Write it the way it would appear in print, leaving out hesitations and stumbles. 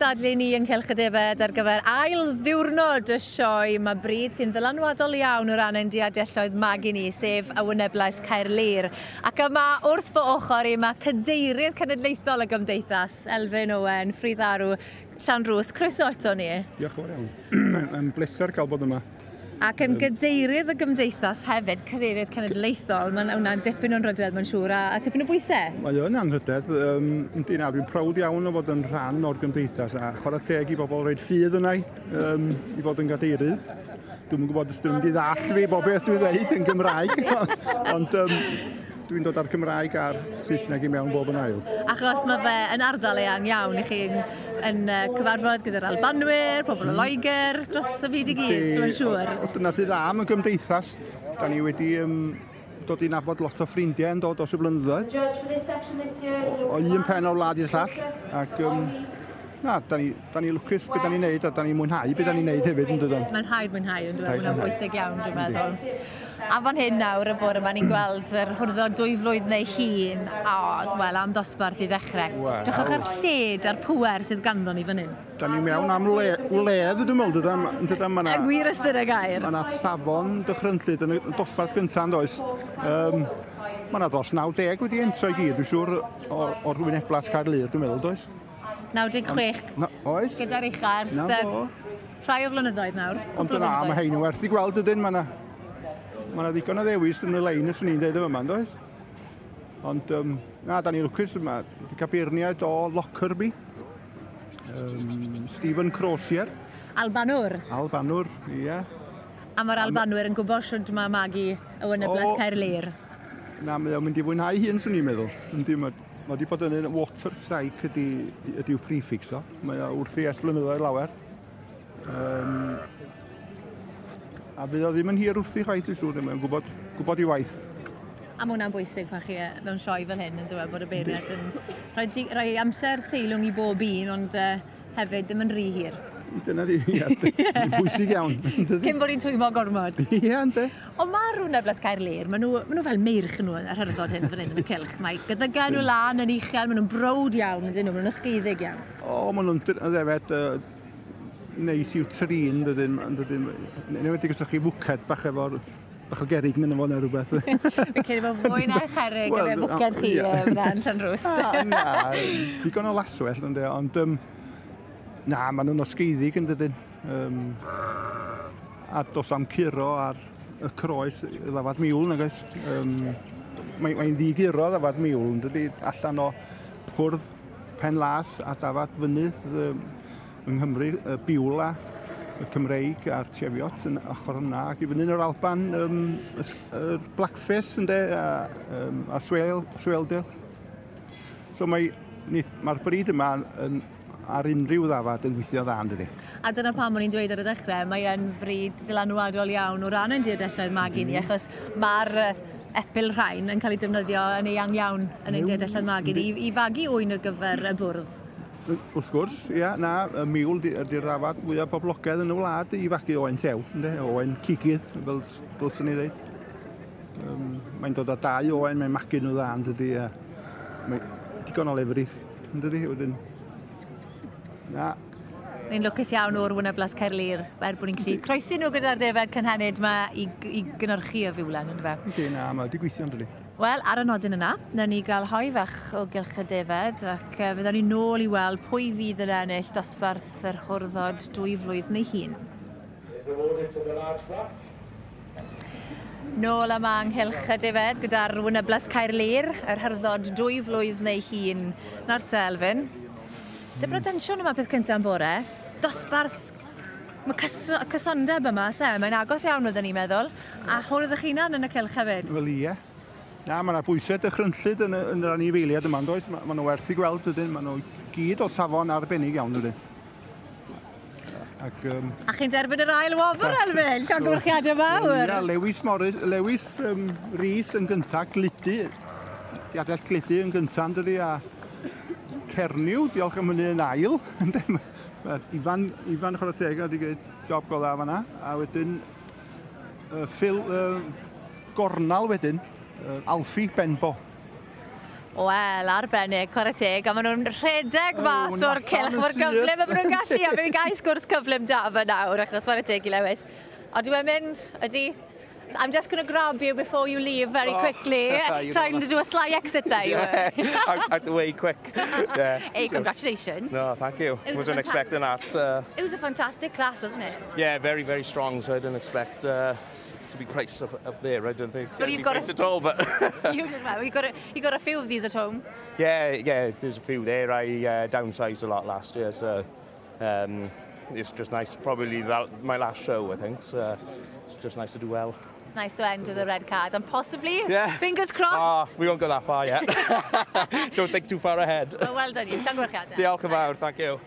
Cystadlu ni yng Nghylch y Defaid ar gyfer ail ddiwrnod y sioe. Mae bryd sy'n ddylanwadol iawn o ran ein diadelloedd magu ni, sef y Wyneblais Caerlŷr. Ac yma wrth fy ochr i mae cadeirydd cenedlaethol y gymdeithas, Elfyn Owen, Ffridd Arw, Llanrwst. Croeso ato ni. Diolch yn fawr iawn. Mae'n bleser cael bod yma. Ac yn gadeirydd y gymdeithas hefyd, cadeirydd cenedlaethol, mae'n hwnna'n dipyn o'n rhydedd mae'n siŵr, a, a tipyn o bwysau. Mae o'n anrhydedd, um, yndi na, dwi'n prowd iawn o fod yn rhan o'r gymdeithas a chwarae teg i bobl roed ffydd yna um, i fod yn gadeirydd. Dwi'n yn gwybod os dyn nhw'n mynd i ddall fi bob beth dwi'n dweud yn Gymraeg, ond um, dwi'n dod â'r Cymraeg a'r Saesneg i mewn bob yn ail. Achos mae fe yn ardal eang iawn i chi yn, yn cyfarfod gyda'r Albanwyr, pobl o Loegr, dros y byd i gyd, so mae'n siŵr. O, dyna sydd dda am y gymdeithas. Da ni wedi um, dod i nabod lot o ffrindiau yn dod dros y blynyddoedd. O, o un pen o'r wlad i'r llall. Ac um, na, da ni, da ni lwcus beth da ni'n neud a da ni'n mwynhau beth da ni'n neud hefyd yn dydyn. Mae'n rhaid mwynhau yn dweud, mae'n bwysig iawn dwi'n meddwl. A fan hyn nawr y bore yma ni'n gweld yr hwrddo dwy flwydd neu hun, o, wel am ddosbarth i ddechrau. Wel. Drychwch ar lled a'r pŵer sydd ganddo ni fan hyn. Da ni mewn am le, wledd dwi'n meddwl, dydan, dydan, ma' 'na... Yng ngwir ystyr y gair. Ma' 'na safon dychrynllyd yn y dosbarth gyntaf yn does? Um, ma' 'na dros 90 wedi entro i gyd, dwi'n siŵr, o'r, or wyneblas Caerlŷr, dwi'n meddwl, does? 96. Na, oes. Gyda'r ucha ers Na fo. rhai o flynyddoedd nawr. Ond dyna, mae hein yn werth i gweld ydyn, mae yna ma 'na ddigon o ddewis yn y lein, yswn i'n dweud yma, yn does? Ond, um, na, da ni'n lwcus yma. Wedi cael beirniaid o Lockerbie, um, Stephen Crozier. Albanwr. Albanwr, ie. Yeah. A mae'r Albanwyr yn gwybod sut mae magu y wyneblas Caerlŷr. Na, mae o'n mynd i fwynhau hun, swn i'n meddwl. Yndi, mae Mae wedi bod yn un water psych ydy, ydy'w prefix o. Mae o wrthi ers blynyddoedd lawer. Um, a fydd o ddim yn hir wrthi chwaith, dwi'n siŵr, mae'n gwybod, gwybod i waith. A mae hwnna'n bwysig pan chi mewn sioe fel hyn, yn dweud bod y beirniad yn rhoi, rhoi amser teilwng i bob un, ond uh, hefyd ddim yn rhy hir. Dyna di, ie. Bwysig iawn. Cyn bod ni'n twymo gormod. Ie, ynddi. Ond mae rhywun Blas Caerlŷr, maen nhw, maen nhw fel meirch nhw yr hyrddod hyn fan hyn yn y cylch. Mae gyddyga nhw lan yn uchel, maen nhw'n browd iawn, ydyn nhw, maen nhw'n ysgeiddig iawn. O, maen nhw'n ddefed uh, neis i'w trin, dydyn, dydyn. Yn enwedig os ydych chi fwced bach efo'r bach o gerig yn fo neu rhywbeth. Fi'n credu bod fwy na cherig yn y bwced chi yeah. yn Llanrwst. Na, digon o laswell, ynddo, ond um, na, maen nhw'n osgeiddig yn dydyn. Um, a dos am curo ar y croes y ddafad miwl, nag oes? Um, Mae'n mae ddiguro ddafad miwl, yn dydy, allan o hwrdd pen las a dafad fynydd um, yng Nghymru, y Biwla, y Cymreig a'r Cheviot yn ochr yna, ac i fyny yn yr Alban, um, y, y Blackface ynde, a, um, a Swale, Swaledale. So mae, mae'r bryd yma yn, ar unrhyw ddafad yn gweithio dda, yn dydi? A dyna pam o'n i'n dweud ar y dechrau, mae yn fryd dylanwadol iawn o ran ein diadelloedd magu ni, mm. achos mae'r epil rhain yn cael ei defnyddio yn eang iawn yn ein diadelloedd magu ni, i, i fagu ŵyn ar gyfer y bwrdd. Wrth gwrs, ia, na, y miwl ydy'r ddafad fwyaf poblogaidd yn y wlad i fagu oen tew, ynde, oen cigydd, fel dylswn i ddweud. Um, mae'n dod â dau oen, mae'n magu nhw dda, yn dydy, a mae digon o lefrith, yn dydy, wedyn, na. Ni'n lwcus iawn o'r Wyneblas Caerlŷr, er bod ni'n gallu croesi nhw gyda'r defaid cynhenid yma i, i gynhyrchu y fiwlen, ynddo fe? Yndi, na, mae wedi gweithio, yn dydy. Wel, ar y nodyn yna, nawn ni gael hoe fach o gylch y defaid ac uh, fyddan ni nôl i weld pwy fydd yn ennill dosbarth yr hwrddod dwy flwydd neu hun. Nôl yma yng nghylch y defaid gyda'r Wyneblas Caerlŷr, yr hyrddod dwy flwydd neu hun. Nawr te, Elfyn, dipyn o densiwn yma peth cyntaf yn bore. Dosbarth Mae cys cysondeb yma, se? Mae'n agos iawn, oedden ni'n meddwl. A hwrdd eich hunan yn y cylch hefyd. Wel, ie. Na, mae yna bwysau dychrynllyd yn, yn yr anifeiliaid yma, yn does? Mae ma nhw werth i gweld, dydyn. Mae nhw gyd o safon arbennig iawn, dydyn. Ac, um, a chi'n derbyn yr ail wobr, Elfyn? Llongyfarchiadau mawr! Ia, Lewis Morris, Lewis um, Rees yn gyntaf, gludu. Diadell gludu yn gyntaf, yn dydi, a Cernyw, diolch am hynny yn ail. Ifan, Ifan chwarae teg wedi gwneud job go dda fanna. A wedyn uh, Phil uh, Gornal wedyn, uh, Alfie Benbo. Wel, arbennig, chwarae teg, a maen nhw'n rhedeg mas o'r cylch mor gyflym a maen nhw'n gallu, a fi'n gael sgwrs cyflym da fy nawr, achos chwarae teg i Lewis. A dwi e'n mynd, ydy, I'm just going to grab you before you leave very quickly. Trying to do a sly exit there, you were. Out the way quick. Yeah. Hey, congratulations. No, thank you. It was Wasn't expecting that. It was a fantastic class, wasn't it? Yeah, very, very strong, so I didn't expect to be placed up there. I don't think But I'd you've be got placed at all, but You did well. You got a few of these at home. Yeah, there's a few there. I downsized a lot last year, so it's just nice. Probably that, my last show, I think. So it's just nice to do well. It's nice to end with a red card and possibly, fingers crossed. Ah, we won't go that far yet. Don't think too far ahead. Well, well done you. Llongyfarchiadau. Diolch yn fawr, thank you.